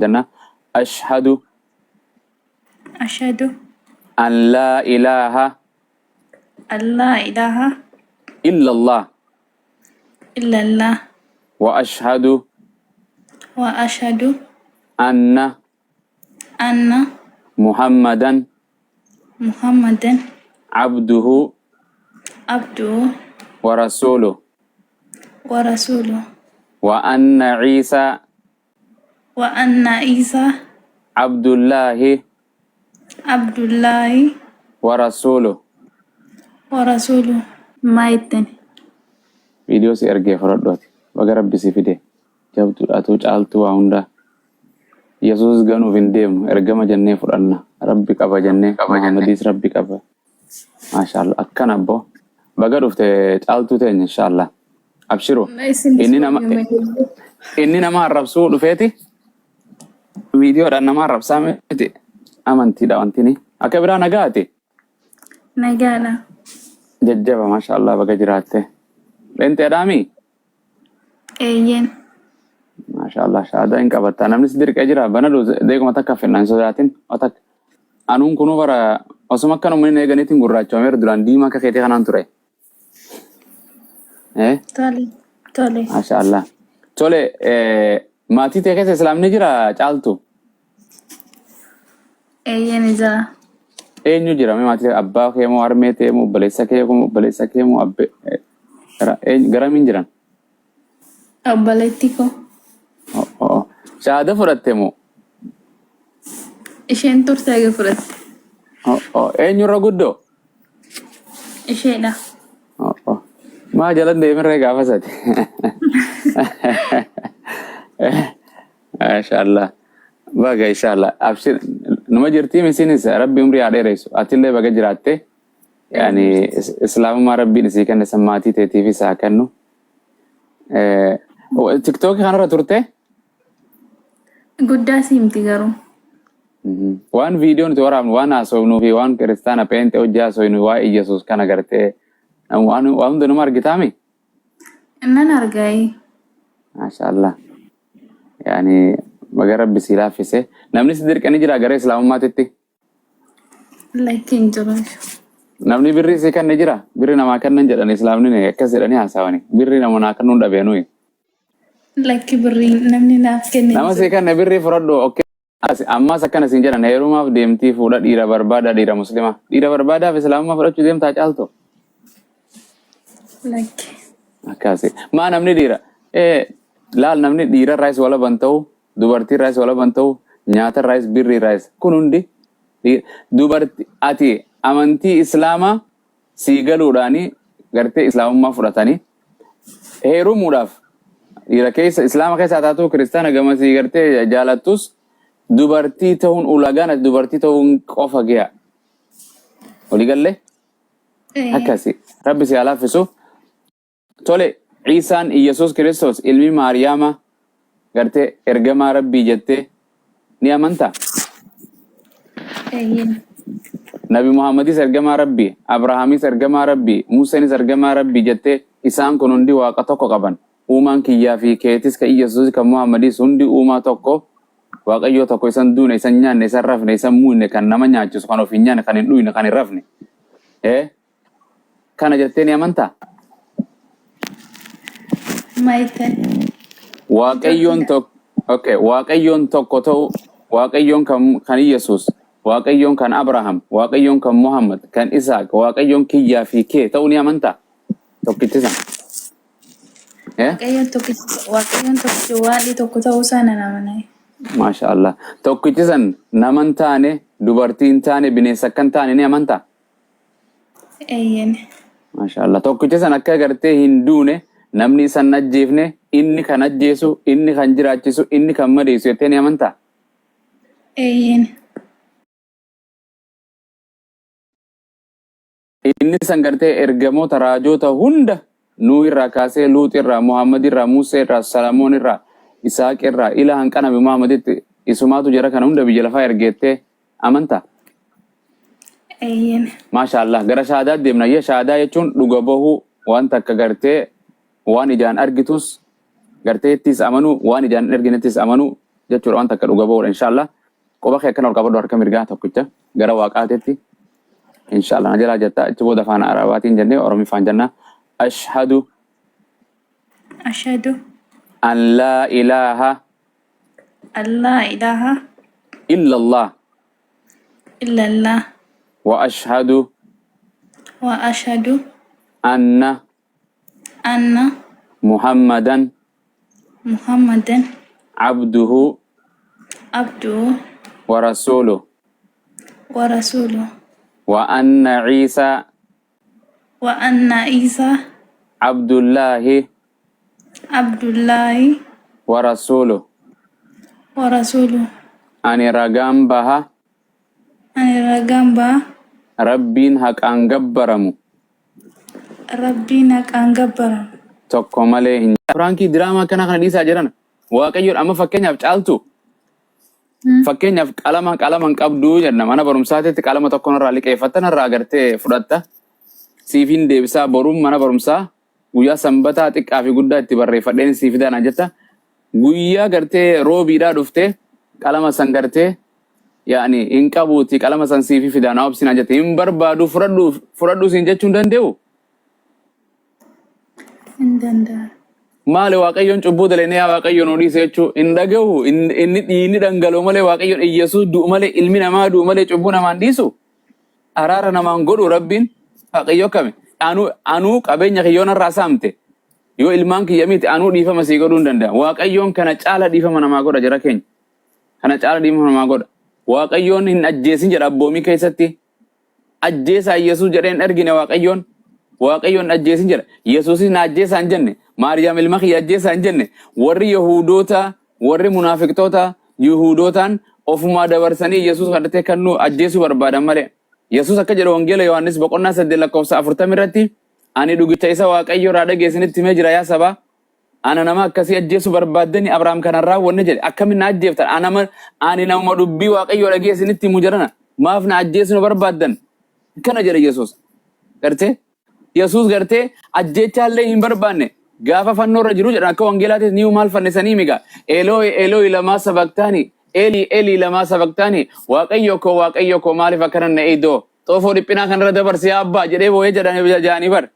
Jenna ashhadu Ashhadu an laa ilaaha an laa ilaaha illallah illallah wa ashhadu wa ashhadu anna anna muhammadan muhammadan abduhu abduhu wa rasuluh wa rasuluh wa anna Iisaa Wa anna Iisaa Abdullaahi Abdullaahi wa rasuuluh. wa rasuuluh. Maa jettani? Viidiyoo si ergee fudhadhu ati. Baga rabbi si fide. Jabduudha atuu caaltuu waa hundaa. Yesuus ganuuf hin deemnu ergama jennee fudhanna. Rabbi qaba jennee Muhammadiis rabbi qaba. Maashaallah akkana abbo. Baga dhufte caaltuu teenya inshaallah. Abshiru. Isinis Inni nama baay'ee inni nama arrabsuu dhufeeti viidiyoodhaan nama arrabsaa miti amantiidha wantini. Akka biraa nagaati. Nagaadha. Jajjaba maashaallah baga jiraatte. Pheenxeedhaami? Eeyyeen. Maashaallah shahaadaa hin qabatta. Namni si dirqee jira banadhu deeguma takka finna hin sodaatin. Otak anuun kunuu bara osuma akka namni hin eeganiitiin gurraachomeera duraan diimaa akka keetii kanaan ture. Eh? Tole. Tole. Maashaallah. Tole maatii tee keessa islaamni jira caaltu? Eeyyeen ni jira. Eenyu jira? Mee maatii abbaa kee moo harmee tee moo obboleessa kee moo obboleessa kee moo abbe garamiin jiran? Obboleettii koo. Oh, oh. Shahaada fudhatte moo? Isheen turte eega fudhatte. Oh, oh. Eenyurra guddoo? Isheedha. Oh, oh. Maa jala deemirree gaafa sati. Maashaallah. Baga inshallah. Abshir numa jirtii misiinis rabbi umrii haa dheeressu. Atillee baga jiraatte. Yaani islaamummaa rabbiin isii kenne san maatii teetiifis haa kennu. Tiktookii kanarra turte? Guddaa siimti garuu. Waan viidiyoo nuti waraabnu waan haasofnuu fi waan kiristaana pheenxee hojii haasofnu waa'ee Iyyasuus kana gartee waan waan hunda numa argitaami? Nan argaayee. Maashaallah. Yaani baga rabbi sii laaffise. Namni si dirqanii jira gara islaamummaatitti? Lakki hin jiru. Namni birrii sii kenne jira? Birri namaa kennan jedhan islaamni akkas jedhanii haasawani. Birri nama naa kennuun dhabee nuyi. Lakki birrii namni naaf kenne hin Nama sii jiru. kenne birrii fudhadhu okkee. Ammas akkana siin jedhan heerumaaf deemtii fuudha dhiira barbaada dhiira muslima. Dhiira barbaadaaf islaamummaa fudhachuu deemtaa caaltu. Lakki. Akkasi. Maa namni dhiira? Laal namni dhiira irraayis walaban ta'u, dubartii irraayis walaban ta'u, nyaata irraayis birrii irraayis. Kun hundi dubarti ati amantii islaamaa sii galuudhaanii gartee islaamummaa fudhatanii heerumuudhaaf dhiira keessa islaama keessaa taatu kiristaana gamasii gartee jaalattus dubartii ta'uun ulagaan ati dubartii ta'uun qofa ga'a. Walii gallee? Akkasi. Rabbi si haa laaffisu. Tole Ciisaan Iyyasuus Kiristoos ilmi Maariyaama gartee ergamaa Rabbii jettee ni amantaa? Eeyyeen. Nabi Muhammadis ergamaa Rabbii, Abrahaamis ergamaa Rabbii, Museenis ergamaa Rabbii jettee isaan kun hundi waaqa tokko qaban. Uumaan kiyyaa fi keetis kan Iyyasuus kan Muhammadis hundi uumaa tokko Waaqayyoo tokko isan duune, isan nyaanne, isan rafne, isan muuyne, kan nama nyaachisu, kan of hin nyaanne, kan hin dhuyne, kan hin rafne. Kana jettee ni amantaa? Maayiten. Waaqayyoon tokko okay, Waaqayyoon tokko ta'u Waaqayyoon kan kan Yesuus, Waaqayyoon kan Abrahaam, Waaqayyoon kan Muhammad, kan Isaaq, Waaqayyoon kiyyaa fi kee ta'uu ni amantaa? Tokkichi sana. Eh? Waaqayyoon tokkichi Waaqayyoon tokkichi waaqni tokko ta'uu isaa nan amana. Maasha Allah. Tokkichi san nama hin taane, dubartii hin taane, bineensa akka hin taane ni amantaa? Eeyyeen. Maasha Allah. Tokkicha san akka gartee hin duune, namni isa hin ajjeefne, inni kan ajjeesu, inni kan jiraachisu, inni kan madeessu jettee ni amantaa? Eeyyeen. Inni san gartee ergamoota raajoota hunda Nuuh irraa kaasee Luux irraa, Muhammad irraa, Musee irraa, Salamoon irraa, Isaaq irraa, ila hanqa Nabi Muhammaditti isumaatu jara kana hunda biyya lafaa ergeettee amantaa? Eeyyeen. Maasha Allah. Gara shahaadaa deemna. Ayya shahaadaa jechuun dhuga bahuu waan takka gartee waan ijaan argitus gartee ittis amanuu waan ijaan hin arginettis amanuu jechuudha, waan takka dhuga ba'uudha inshallah. Quba kee akkana ol qabadhu, harka mirgaa tokkicha gara waaqaatitti. Inshallah na jalaa jetta. Achi booda afaan Arabaatiin jennee Oromiffaan jenna. Ashhadu. Ashhadu. An laa ilaaha. An laa ilaaha. Illallah. Illallah. Wa ashhadu. Wa ashhadu. Anna. Anna. Muhammadan. Muhammadan. Abduhu. Abduhu. Wa rasuluhu. Wa rasuluhu. Wa anna Ciisa. Wa anna Isa. Abdullaahi. Abdullaahi. Wa rasuluhu. Wa rasuluhu. Ani ragaan baha. Ani ragaan baha. Rabbiin haqaan gabbaramu. Rabbiin haqaan gabbaramu. Tokko malee hin. Prankii diraamaa akkana kana dhiisaa jiran. Waaqayyoon amma fakkeenyaaf caaltu. Fakkeenyaaf qalama hin qabduu jenna, mana barumsaatitti qalama tokko narraa liqeeffatta, narraa agartee fudhatta. Siifin deebisaa, boruun mana barumsaa guyyaa sanbataa xiqqaa fi guddaa itti barreeffadheen siif fidaa jetta. Guyyaa gartee roobiidhaa dhuftee qalama san gartee yaani hin qabuuti, qalama san siifi fidaa na obsinaa jette, hin barbaadu, fudhadhu fudhadhu siin jechuu hin danda'u. Hin danda'u. Maali, Waaqayyoon cubbuu daleenee yaa Waaqayyo nu dhiise jechuu hin dhagahu? Inni dhiigni dhangala'u malee, Waaqayyoon Iyyasuus du'u malee, ilmi namaa du'u malee cubbuu namaan dhiisu, araara namaan godhu Rabbiin Waaqayyo akkami? Anuu qabeenya kiyyoon irraa saamte, yoo ilmaan kiyya miti, anuu dhiifama sii godhuu hin danda'a. Waaqayyoon kana caala dhiifama namaa godha, jara keenya. Kana caala dhiifama namaa godha. Waaqayyoon hin ajjeesin jedha abboomii keessatti. Ajjeesaa Yesuus jedhee hin argine Waaqayyoon. Waaqayyoon ajjeesin jedha. Yesuusis na ajjeesaa hin jenne. Maariyaam ilma kiyya ajjeesaa hin jenne. Warri Yahudoota, warri munaafiqtoota Yihudootaan ofumaa dabarsanii Yesuus kadhatee kan nu ajjeesuu barbaadan malee. Yesuus akka jedhu Wangeela Yohaannis boqonnaa 8 lakkoofsa 40 irratti, "Ani dhugicha isa Waaqayyo irraa dhageessinitti himee jira, yaa sabaa. Ana nama akkasii ajjeesuu barbaaddani, Abrahaam kanan raawwanne jedhe. Akkamiin na ajjeeftan? Ani namuma dubbii Waaqayyoo dhageessinitti himu jedhana. Maaf na ajjeesuu na barbaaddan?" Kana jedhe Yesuus. Gartee? Yesuus gartee ajjeechaallee hin barbaanne. Gaafa fannoo irra jiru jedhan akka wangeelaatis ni maal fannisanii miga. "Elooyi, Elooyi, lamaa sabaktaani? Eli, Eli, lamaa sabaktaani? Waaqayyo koo, Waaqayyo koo, maaliif akkana na eeydoo? Xoofoo dhiphinaa kanarra dabarsi yaa abbaa" jedhee boo'ee jedhan jedhanii bar.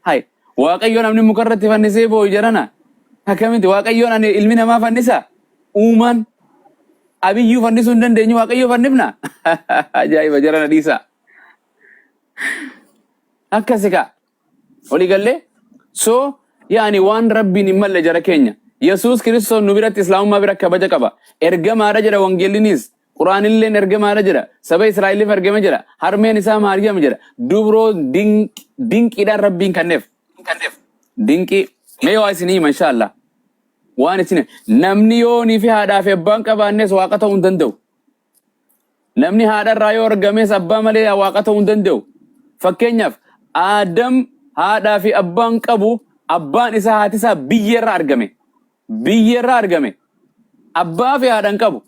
Hai, Waaqayyo namni muka irratti fannisee boo'u jedhana. Akkamitti Waaqayyoon ani ilmi namaa fannisa? Uumaan abiyyuu fannisuu hin dandeenyu, Waaqayyo fannifna? Ajaa'iba, jarana dhiisaa. Akkasi kaa. Walii gallee? So, yaani waan Rabbiin hin malle, jara keenya. Yesuus Kiristoos nu biratti, Islaamummaa bira kabaja qaba. Ergamaadha jedha Wangeellinis. Quraanilleen ergamaadha jedha. Saba Israa'eliif ergame jedha. Harmeen isaa Maariyaam jedha. Dubroo dinqiidhaan Rabbiin kenneef. Dinqii. Mee waa isinii hima inshaallah. Waan isin namni yoonii fi haadhaa fi abbaan qabaannes waaqa ta'uu hin danda'u. Namni haadharraa yoo argames abbaa malee waaqa ta'uu hin danda'u. Fakkeenyaaf Aadam haadhaa fi abbaan qabu, abbaan isaa haati isaa biyyeerraa argame. Biyyeerraa argame. Abbaa fi haadha hin qabu.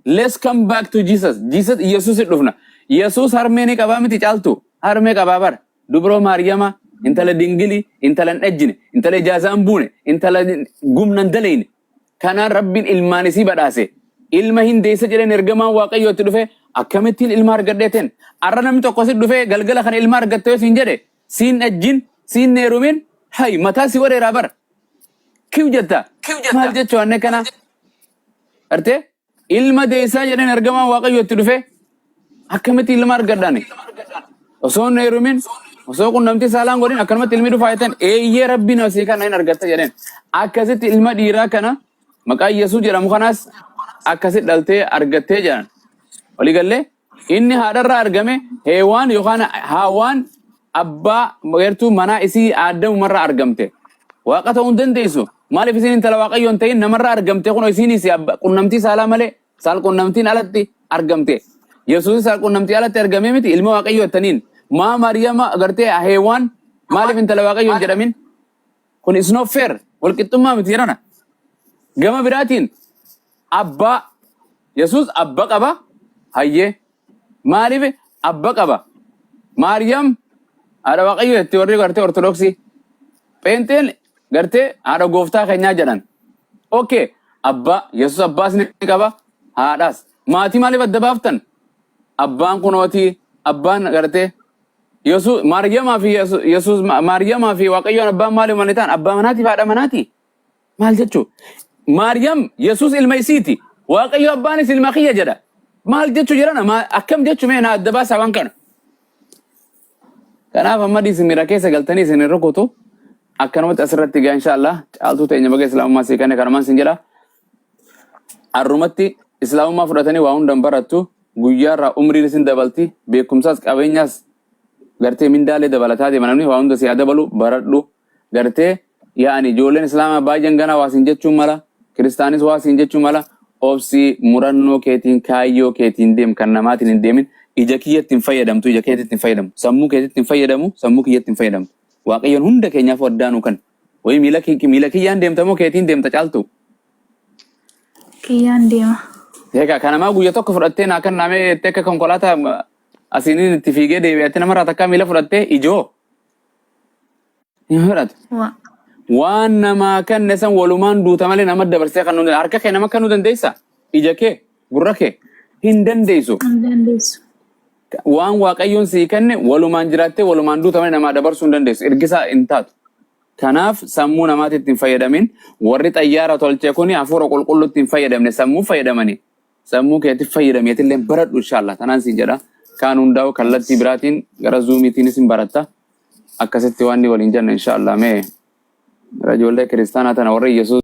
Let's come back to Jesus. Jesus, Yesuus dhufna. Yesuus harmee ni qabaa miti, caaltu? Harmee qabaa bara. Dubroo Maariyama, intala dingili, intala hin dhajjine, intala ijaazaa hin buune, intala gumna hin daleyne. Kanaan Rabbiin ilmaan isii badhaase. Ilma hin deessa jedheen ergamaan Waaqayyoo itti dhufe, akkamittiin ilma argadheeteen. Arra namni tokko si dhufe galgala kana ilma argatte yoo siin jedhe, siin dhajjin, siin neerumin, hay mataa si wareeraa bara. Kiw jetta. Maal jechuu anne kana? Artee? Ilma deessaa jedheen ergamaan Waaqayyoo itti dhufe, akkamitti ilma argadhaani? Osoo hin heerumin, osoo qunnamtii saalaan godhin akkanumatti ilmi dhufaa jettan, eeyyee, Rabbiin asii kana hin argatta jedheen. Akkasitti ilma dhiiraa kana maqaa Yesuus jedhamu kanaas akkasitti dhaltee argattee jedhan. Walii gallee inni haadharraa argame, Heewaan yookaan Haawaan abbaa gartuu manaa isii Aaddamumarraa argamte. Waaqa ta'uu hin dandeessu. Maaliif isiin intala Waaqayyoo hin ta'in namarraa argamte, kun isiinis qunnamtii saalaa malee, saal qunnamtiin alatti argamte. Yesuusis saal qunnamtii alatti argamee miti ilma Waaqayyoo jettaniin. Maa Maariyama gartee Heewaan maaliif intala Waaqayyoo hin jedhamin? Kun is not fair. Walqixxummaa miti jedhana. Gama biraatiin abbaa Yesuus abba qaba, hayyee, maaliif abba qaba? Maariyam haadha Waaqayyoo jetti warri gartee Ortodoksii. Pheenxeen gartee haadha gooftaa keenyaa jedhan. Okay. Abbaa Yesuus abbaas ni qaba, haadhaas. Maatii maaliif adda baaftan? Abbaan kunooti, abbaan gartee Yesuus Maariyamaa fi Yesuus Maariyamaa fi Waaqayyoon abbaan maaliif mana ta'an? Abbaa manaatiif haadha manaati. Maal jechuu? Maariyam Yesuus ilma isiiti. Waaqayyo abbaanis ilma kiyya jedha. Maal jechuu jedhana? Akkam jechuu mee na adda baasaa waan kana. Kanaaf amma dhiisi miira keessa galtanii isin hin rukutu. Akkanumatti asirratti gaa inshaallah caaltuu teenya baga islaamummaa sii kanne kanumaan sin jedha. Arrumatti islaamummaa fudhatanii waa hundan barattu guyyaarraa umriin isin dabalti beekumsaas qabeenyaas gartee mindaalee dabalataa deema namni waa hunda si haa dabalu baradhu gartee yaa'ani ijoolleen islaamaa baay'een ganaa waa siin jechuun mala kiristaanis waa siin jechuun mala obsi murannoo keetiin kaayyoo keetiin deem kan namaatiin hin deemin ija kiyyatti hin fayyadamtu ija keetitti hin fayyadamu sammuu keetitti hin fayyadamu sammuu kiyyatti hin fayyadamtu waaqayyoon hunda keenyaaf addaanuu kan wayii miila miila kiyyaan deemta moo keetiin deemta caaltu? Kiyyaan deema. Egaa kanamaa guyya tokko fudhattee naa kan naamee jettee akka konkolaataa asiin itti fiigee deebi'attee namarraa takkaa miila fudhattee ijoo hin fudhatu. Waa. Waan namaa kanne san walumaan duuta malee nama dabarsee kan nuti harka kee nama kennuu dandeessa? Ija kee, gurra kee hin dandeessu. Hin dandeessu. Waan Waaqayyoon sii kenne walumaan jiraattee walumaan duuta malee namaa dabarsuu hin dandeessu. Ergisaa hin taatu. Kanaaf sammuu namaatti itti hin fayyadamin. Warri xayyaara tolche kuni hafuura qulqulluutti hin fayyadamne sammuu fayyadamanii. Sammuu keetti fayyadameetillee baradhu inshaallah. Tanaan siin jedha. Kaan hundaa'u kallattii biraatiin gara zuumiitiinis hin baratta. Akkasitti waan ni waliin jenna inshaallah mee. Gara ijoollee kiristaanaa tana warra Yesuus